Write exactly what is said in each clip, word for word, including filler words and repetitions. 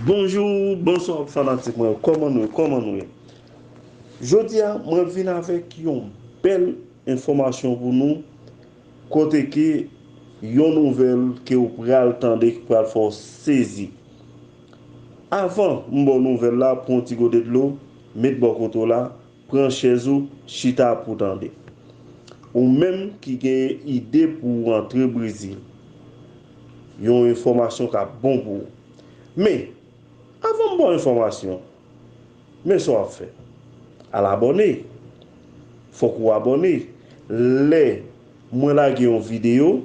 Bonjou, bonswa fanatik mwen, kòman nou ye, kòman nou ye? Jodi a, mwen vin avèk yon bèl enfòmasyon pou nou, kote ke yon nouvèl ke w pral tande ki pral fè w sezi. Avan m ba w nouvèl la, pran yon ti gode dlo, met bò kote w la, pran chèz ou, chita pou w tande. Ou menm ki gen ide pou w antre Brezil, yon enfòmasyon k ap bon pou ou. Men, avan m ba w enfòmasyon, men sa w ap fè. Al abòne. Fòk ou abòne. Lè mwen lage yon videyo,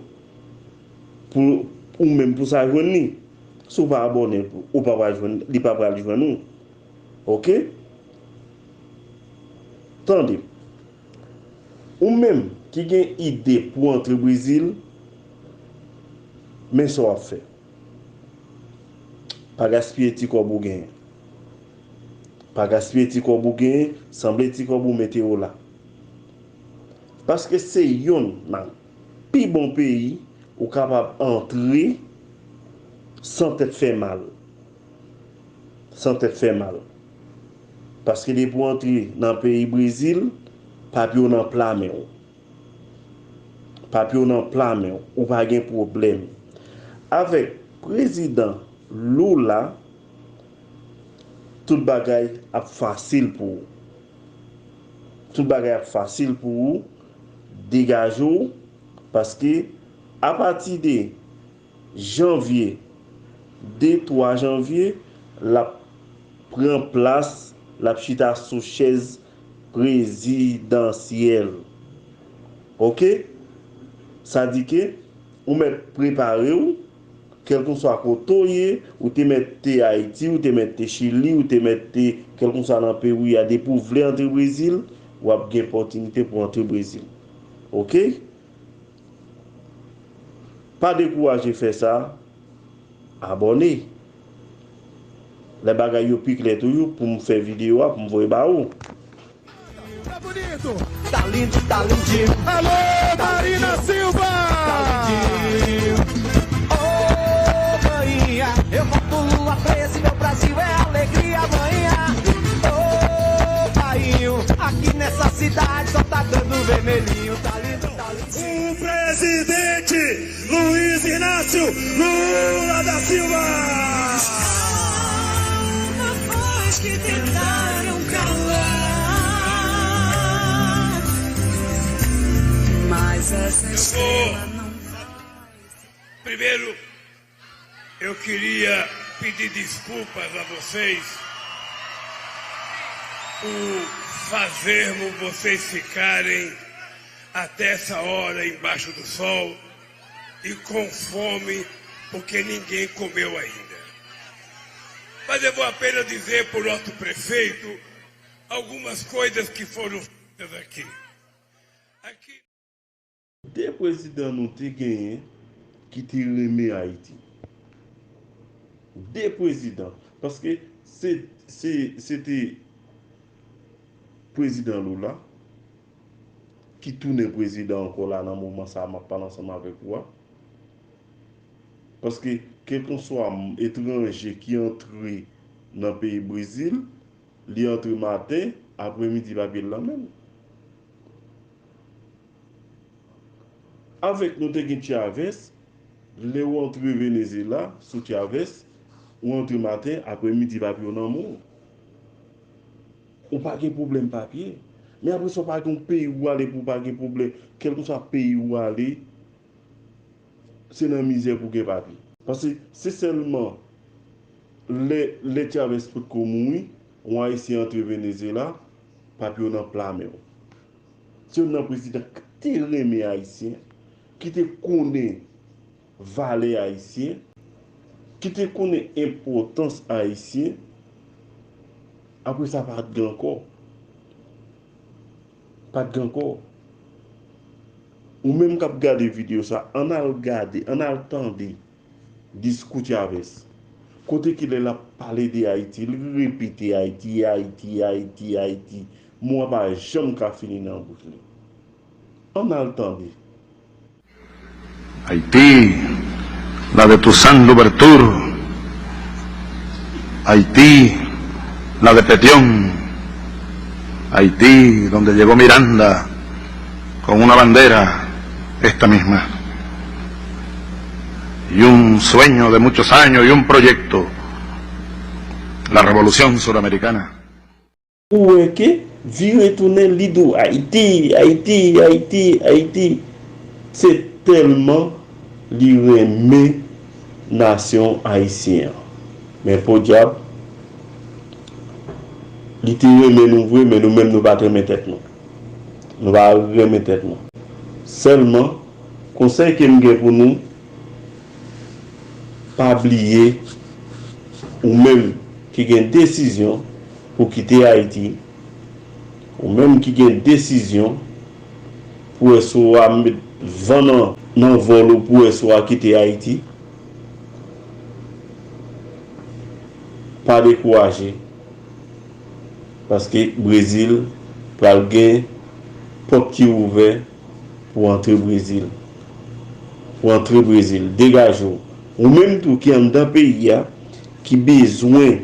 pou ou menm pou sa jwenn li. Si w pa abòne, ou pa pral jwenn, li pa pral jwenn ou. Oke? Tande. Ou menm ki gen ide pou antre Brezil, men sa w ap fè. Pa gaspiye ti kòb ou genyen. Pa gaspiye ti kòb ou genyen, sanble ti kòb ou mete yo la. Paske se yonn nan pi bon peyi ou kapab antre san tèt fè mal. San tèt fè mal. Paske depi w antre nan peyi Brezil, papye w nan pla men w. Papye w nan pla men w, ou pa gen pwoblèm. Avèk prezidan Lula, tout bagay ap fasil pou ou. Tout bagay ap fasil pou ou, degaje w, paske apati de janvye, de twa janvye, l ap pran plas, l ap chita sou chèz prezidansyèl. Oke? Sa di ke ou mèt prepare w, kèlkeswa kote w ye, ou te mèt te Ayiti, ou te mèt te Chili, ou te mèt te kèlkeswa nan peyi w ye a, depi w vle antre Brezil, w ap gen opòtinite pou antre Brezil. Oke? Pa dekouraje fè sa, abòne. Lè bagay yo pi klè toujou pou m fè videyo a, pou m voye ba ou. Tá bonito, tá lindo, tá lindinho. Alô, Marina Silva! Ô, rainha, eu boto lua pra esse meu Brasil, é alegria, rainha. Ô, rainho, aqui nessa cidade só tá dando vermelhinho, tá lindo, tá lindinho. O presidente Luiz Inácio Lula da Silva. As calmas que tentaram calar, mas essa estrela não vai. Primeiro, eu queria pedir desculpas a vocês por fazermos vocês ficarem até essa hora embaixo do sol e com fome, porque ninguém comeu ainda. Mas eu vou apenas dizer para o nosso prefeito algumas coisas que foram feitas aqui. Aqui. De prezidan nou te genyen ki te renmen Ayiti. De prezidan. Paske se, se, se te prezidan Lula ki tounen prezidan ankò la nan moman sa a m ap pale ansanm avèk ou a. Paske kèlkanswa etranje ki antre nan peyi Brezil, li antre maten, apremidi papye l nan men l. Avèk nou te gen Chavez, lè w antre Venezyela sou Chavez, ou antre maten, apremidi papye w nan men w. Ou pa gen pwoblèm papye. Men apre sa, w pa gen yon peyi w ale pou w pa gen pwoblèm. Kèlkeswa peyi w ale, se nan mizè pou gen papye. Paske se sèlman lè, lè Chavez potko mouri, yon Ayisyen antre Venezyela, papye w nan pla men w. Se youn nan prezidan ki te renmen Ayisyen, ki te konnen valè Ayisyen, ki te konnen enpòtans Ayisyen. Apre sa, pa t gen ankò. Pa t gen ankò. Ou menm k ap gade videyo sa, ann al gade, ann al tande diskou Chavez. Kote ki lè l ap pale de Ayiti, li repete Ayiti, Ayiti, Ayiti, Ayiti. Mo a pa janm ka fini nan bouch li. Ann al tande. Haití, la de tu santo Bertur, Haití, la de Petión, Haití, donde llegó Miranda con una bandera, esta misma, y un sueño de muchos años y un proyecto, la Revolución Suramericana. Ou wè ke vire tounen li di w Ayiti, Ayiti, Ayiti, Ayiti. Se tèlman li renmen nasyon ayisyen an. Men podyab, li te renmen nou vre, men nou menm nou pa t renmen tèt nou. Nou pa renmen tèt nou. Sèlman, konsèy ke m gen pou nou, pa bliye, ou menm ki gen desizyon pou kite Ayiti, ou menm ki gen desizyon pou wè si w a met van nan, nan vòl ou pou wè si w a kite Ayiti, pa dekouraje. Paske Brezil pral gen pòt ki ouvè pou antre Brezil. Pou antre Brezil. Degaje w. Ou menm tou ki anndan peyi a, ki bezwen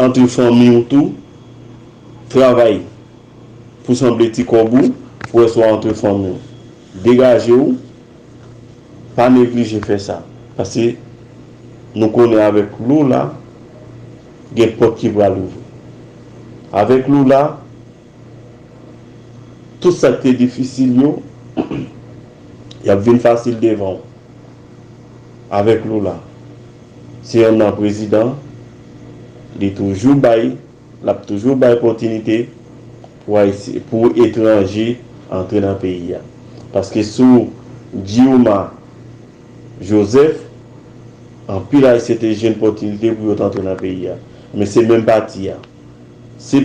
antre fanmi w tou, travay pou sanble ti kòb ou, pou wè si w a antre fanmi w. Degaje w, pa neglije fè sa. Paske nou konnen avèk Lula, gen pòt ki pral ouvri. Avèk Lula, tout sa k te difisil yo, y ap vin fasil devan w. Avèk Lula, se yon nan prezidan, li toujou bay, l ap toujou bay opòtinite pou Ayisyen, pou etranje antre nan peyi a. Paske sou Dilma Joseph, anpil Ayisyen te jwenn opòtinite pou yo t antre nan peyi a. Men se menm pati a. Se,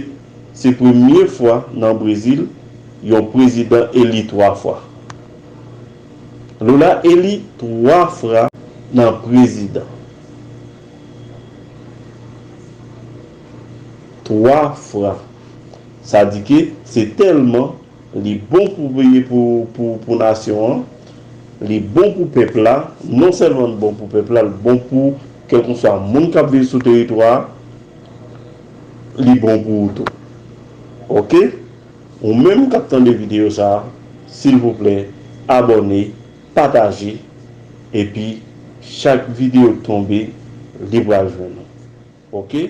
se premye fwa nan Brezil yon prezidan eli twa fwa. Lula eli twa fwa nan prezidan. Twa fwa. Sa di ke se tèlman li bon pou peyi, pou, pou, pou nasyon an, li bon pou pèp la, non sèlman li bon pou pèp la, li bon pou kèlkeswa moun k ap viv sou teritwa a, li bon pou ou tou. Oke? Ou menm k ap tande videyo sa a, silvouplè, abòne, pataje, epi chak videyo k tonbe, li pral jwenn ou. Oke?